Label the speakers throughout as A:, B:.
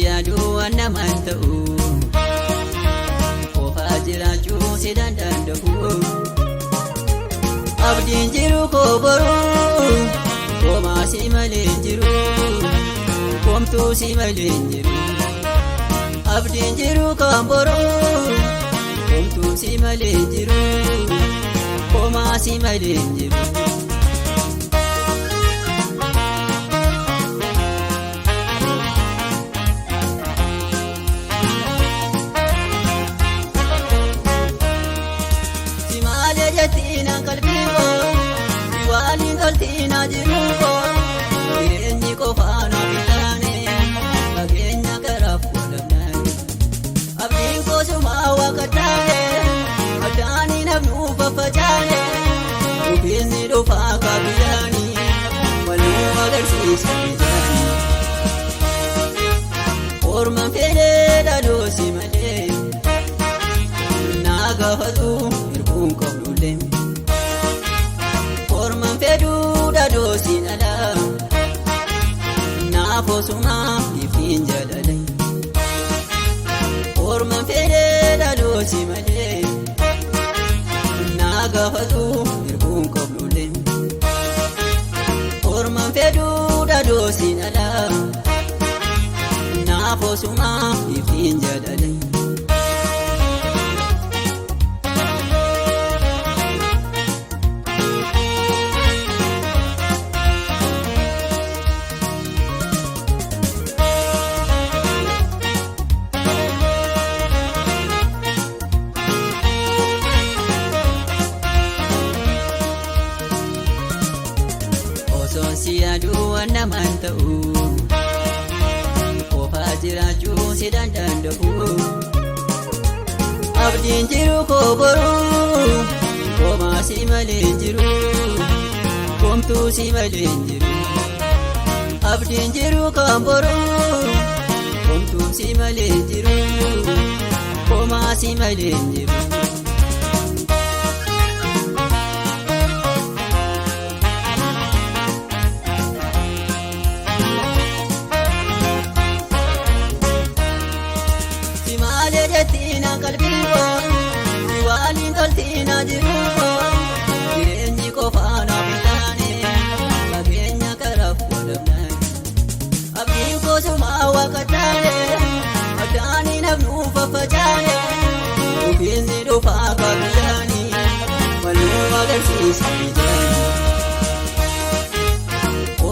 A: si yaaduu waan namaan ta'u, qofaa jiraachuu si danda'u. Abdiin jiru koo boruu, homaa si malee hin jiru, homtuu si malee hin jiru. Abdiin jiru kan boruu, homtuu si malee hin jiru, homaa si malee hin jiru. Si malee jettiin qalbii koo, si waliin toltiin jiru koo, jireenyi qofaa naaf hin taane, fageenya karaaf godhamnaan. Abdiin koo waaqa taane, addaanii nafnu faffacaane, dhufiinsi dhufaa kaabiyyaanii, waluu agarsiisa ijaanii. Orma fedhee dhaloo si malee, naa gaafatu hirbuun qabdullee. Orma fedhuu dhadhoo si dhala, naaf osumaa iftiin jaalale. Orma fedhee dhadhoo si malee, naa gaafatu hirbuun qabdullee. Orma fedhuu dhadhoo si dhala, naaf osumaa iftiin jaalale. Osoon si yaaduu waan namaan ta'u, qofaa jiraachuu si danda'u. Abdiin jiru koo boruu, homaa si malee hin jiru, homtuu si malee hin jiru. Abdiin jiru kan boruu, homtuu si malee hin jiru, homaa si malee hin jiru. Si malee jettiin qalbii koo, si waliin toltiin jiru koo, jireenyi qofaa naaf hin taane, fageenya karaaf godhamnaan. Abdiin koo sumaa waaqa taane, addaanii nafnu faffacaane, dhufiinsi dhufaa kaabiyyaanii, waluu agarsiisa ijaanii.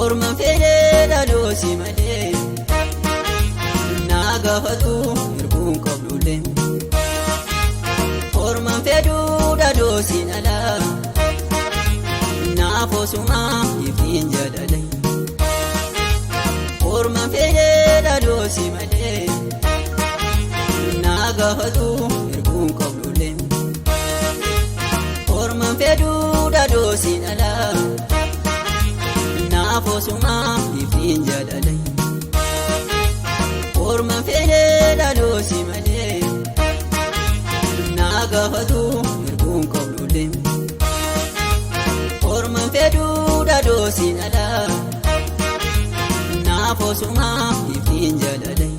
A: Orma fedhee dhaloo si malee, naa gaafatu hirbuun qabdullee. Orma fedhuu dhadhoo si dhala, naaf osumaa iftiin jaalale. Orma fedhee dhadhoo si malee, naa gaafatu hirbuun qabdullee. Orma fedhuu dhadhoo si dhala, naaf osumaa iftiin jaalale. Orma fedhee dhadhoo si malee, naa gaafatu hirbuun qabdullee. Orma fedhuu dhadhoo si dhala, naaf osumaa iftiin jaalale.